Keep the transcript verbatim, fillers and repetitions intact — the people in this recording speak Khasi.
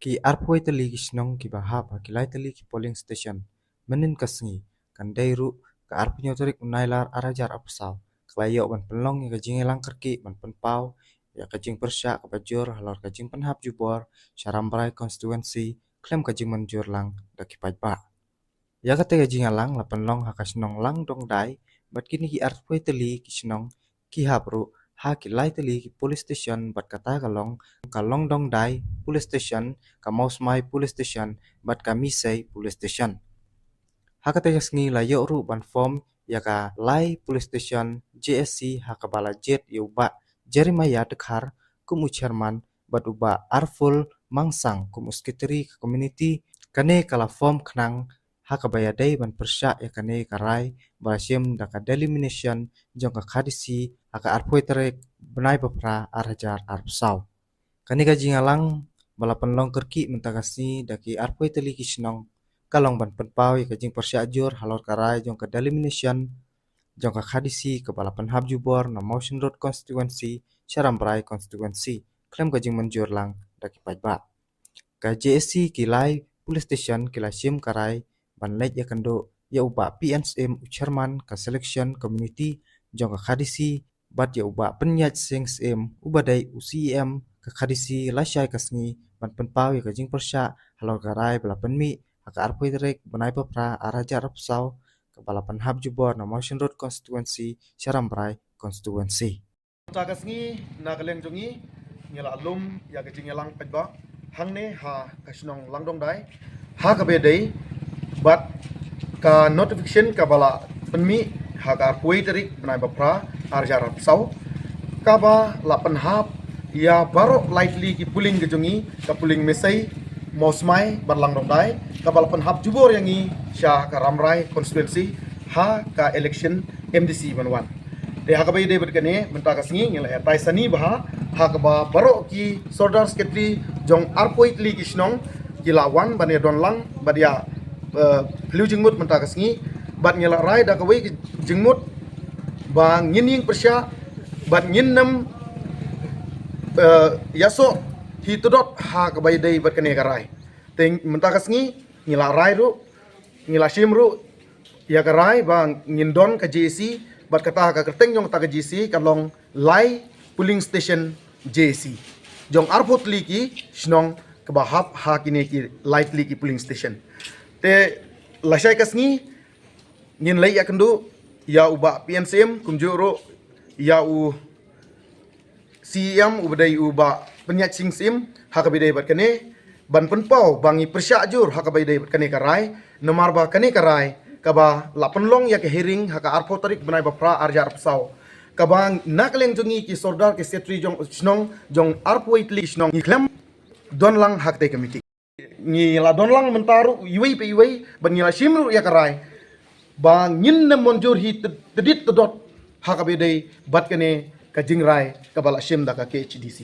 Ki arphew tylli ki shnong kiba hap ha ki lai tylli ki polling station mynnin ka sngi, kan dei ruh ka arphew tarik u Nailar ar hajar arphew saw, ka la ïoh ban pynlong ïa ka jingïalang kyrkieh ban pynpaw ïa ka jingpyrshah kaba jur halor ka jingpynhap jubor sha Rambrai constituency khlem ka jingmynjur lang da ki paidbah. Ïa kata ka jingïalang la pynlong ha ka shnong Langdongdai, bad kine ki arphew tylli ki shnong ki hap ruh ha ki lai tylli ki police station, bad kata ka long ka Langdongdai police station, ka Mawsmai police station, bad ka Misei police station. Ha kata ka sngi la ïoh ruh ban form ïa ka lai police station J S C, ha kaba la jied ïa u Bah Jeremiah Dkhar kum u chairman, bad u Bah Arful Mangsang kum u secretary ka community. Kane ka la form khnang ha kaba ïadei ban pyrshah ïa kane ka rai ba la shim da ka delimitation jong ka K H A D C ha ka arphew tarik bnai ba phra ar hajar arphew saw. Kane ka jingïalang ba la pynlong kyrkieh mynta ka sngi da ki arphew tylli ki shnong, ka long ban pynpaw ïa ka jingpyrshah jur halor ka rai jong ka delimitation jong ka K H A D C kaba la pynhap jubor na Mawshynrut constituency sha Rambrai constituency khlem ka jingmynjur lang da ki paidbah. Ka J S C ki lai police station ki la shim ka rai ban leit ïakynduh ïa u Bah P N Syiem, u chairman ka selection committee jong ka K H A D C, bad ïa u Bah Pynïaid Sing Syiem, uba dei u C E M ka K H A D C, lashai ka sngi ban pynpaw ïa ka jingpyrshah halor ka rai ba la pynmih ha ka arphew tarik bnai ba phra ar hajar arphew saw, kaba la pynhap jubor na Mawshynrut constituency sha Rambrai constituency. Mynta ka sngi, na ka liang jong ngi, ngi la lum ïa ka jingïalang paidbah hangne ha ka shnong Langdongdai, ha kaba ïadei bad ka notification kaba la pynmih ha ka arphew tarik bnai ba phra ar hajar arphew saw, kaba la pynhap ïa baroh lai tylli ki polling ka jong ngi, ka polling Misei, Mawsmai bad Langdongdai, kaba la pynhap jubor ïa ngi sha ka Rambrai constituency ha ka election M D C ban wan. Te ha kaba ïadei bad kane, mynta ka sngi ngi la ïatai sani bha ha kaba baroh ki sordar secretary jong arphew tylli ki shnong ki la wan ban ïadon lang bad ïa, eh, phylliew jingmut mynta ka sngi, bad ngi la rai da kawei ka jingmut ba ngin ïeng pyrshah bad ngin nym, eh, ïasoh hi tudot ha kaba ïadei bad kane ka rai. Te mynta ka sngi ngi la rai ruh, ngi la shim ruh ïa ka rai ba ngin don ka J S C, bad kata ka kyrteng jong kata ka J S C ka long lai polling station J S C jong arphew tylli ki shnong kaba hap ha kine ki lai tylli ki polling station. Te lashai ka sngi ngin leit ïakynduh ïa u Bah P N Syiem, kumjuh ruh ïa u C E M uba dei u Bah Pynïaid Sing Syiem, ha kaba ïadei bad kane, ban pynpaw ba ngi pyrshah jur ha kaba ïadei bad kane ka rai, namar ba kane ka rai kaba la pynlong ïa ka hearing ha ka arphew tarik bnai ba phra ar hajar arphew saw, kaba na ka liang jong ngi ki sordar ki secretary jong shnong jong arphew tylli ki shnong ngi khlem don lang ha katei ka meeting. Ngi la don lang mynta ruh iwei pa iwei, bad ngi la shim ruh ïa ka rai ba ngin nym mynjur hi tyd-, tydit tydot ha kaba ïadei bad kane ka jingrai kaba la shim da ka K H A D C.